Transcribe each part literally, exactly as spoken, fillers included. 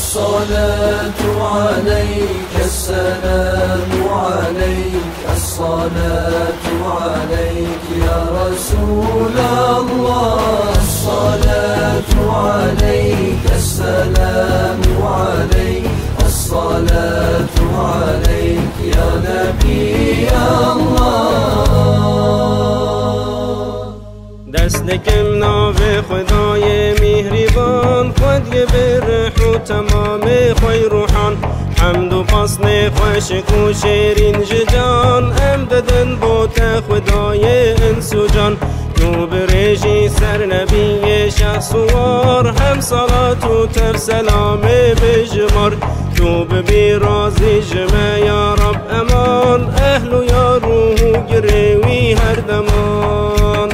الصلاة عليك، السلام عليك، الصلاة عليك يا رسول الله. الصلاة عليك، السلام عليك، الصلاة عليك يا نبي الله. Dest dikim navê Xwedayê mîhrîban, xwediyê bi rih û temamê xwey ruhan. Hemd û pasnê xweşik û şêrîn ji can, em didin bo te Xwedayê ins û can. Tu birêjî ser nebiyê şehs û war, hem salat û tev selamê bijimar. Tu bibî razî ji me ya Rab eman, ehl û yar û girê wî her deman.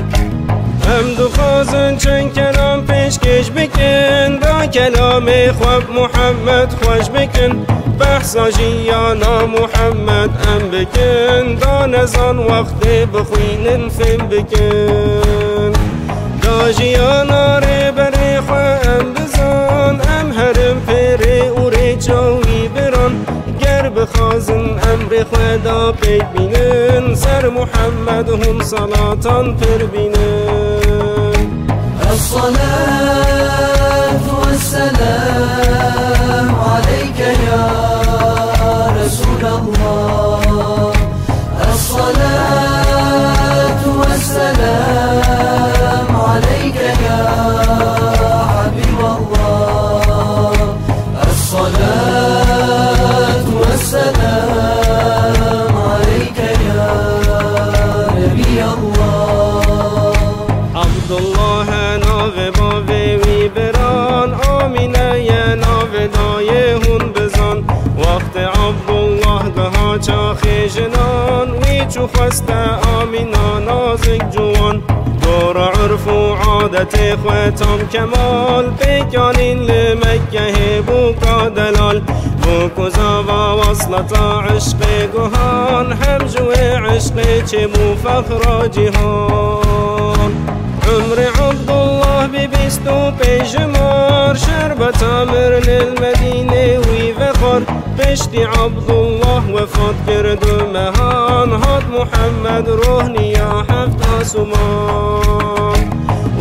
Em dixwazin çend kelam pêşkêş bikin, da kelamê xwe bi Muhammed xweş bikin. Behsa jiyana Muhammed em bikin, da nezan wextê bixwînin fêm bikin. Da jiyana rêberê xwe em bizan, em herin pêrê û rêça wî biran. Ger bixwazin emrê xwe da pêk bînin, ser Muhammed hûn salatan pir bînin. الصلاة والسلام عليك يا رسول الله. الصلاة والسلام عليك يا حبيب الله. الصلاة والسلام عليك يا نبي الله. Abdullah e navê bavê wî biran, Amîne ye navê dayê hûn bizan. Wextê Abdullah giha çaxê jinan, wî çû xweste Amîna nazik ciwan. Dora urf û adetê xwe tam kemal, pêk anîn li Mekkehê bû ka delal. Bû ku zava wesleta eşqê guhan, hem ji wê eşqê çêbû fexra cîhan. Umrê Abdullah bi bîst û pênc jimar, şerbeta mir li Medînê wî vexwar. Piştî Abdullah wefat kir du mehan, hat Muhammed rohniya heft asûman.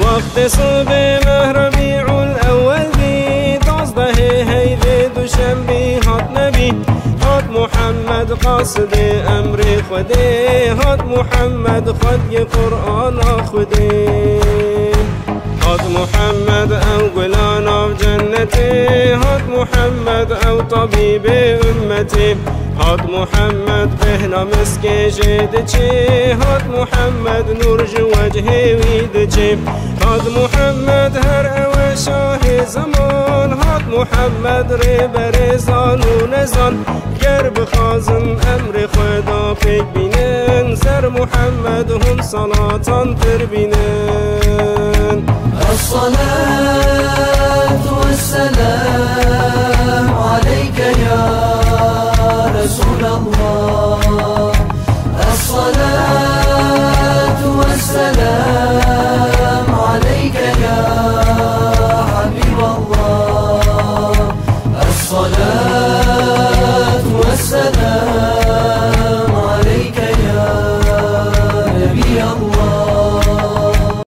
Wextê sibê meh Rebî'ul Ewwel bî, duwazdehê heyvê duşembî hat nebî. Hat Muhammed qasidê emrê Xwedê, hat Muhammed xwediyê Qur'ana Xwedê. Hat Muhammed ew gula nav cennetê, hat Muhammed ew tabîbê ummetê. Hat Muhammed bêhna miskê jê diçê, hat Muhammed nûr ji wechê wî diçê. Hat Muhammed her ew e şahê zeman, hat Muhammed rêberê zan û nezan. Ger bixwazin emrê xwe da pêk bînin, ser Muhammed hûn salatan pir bînin.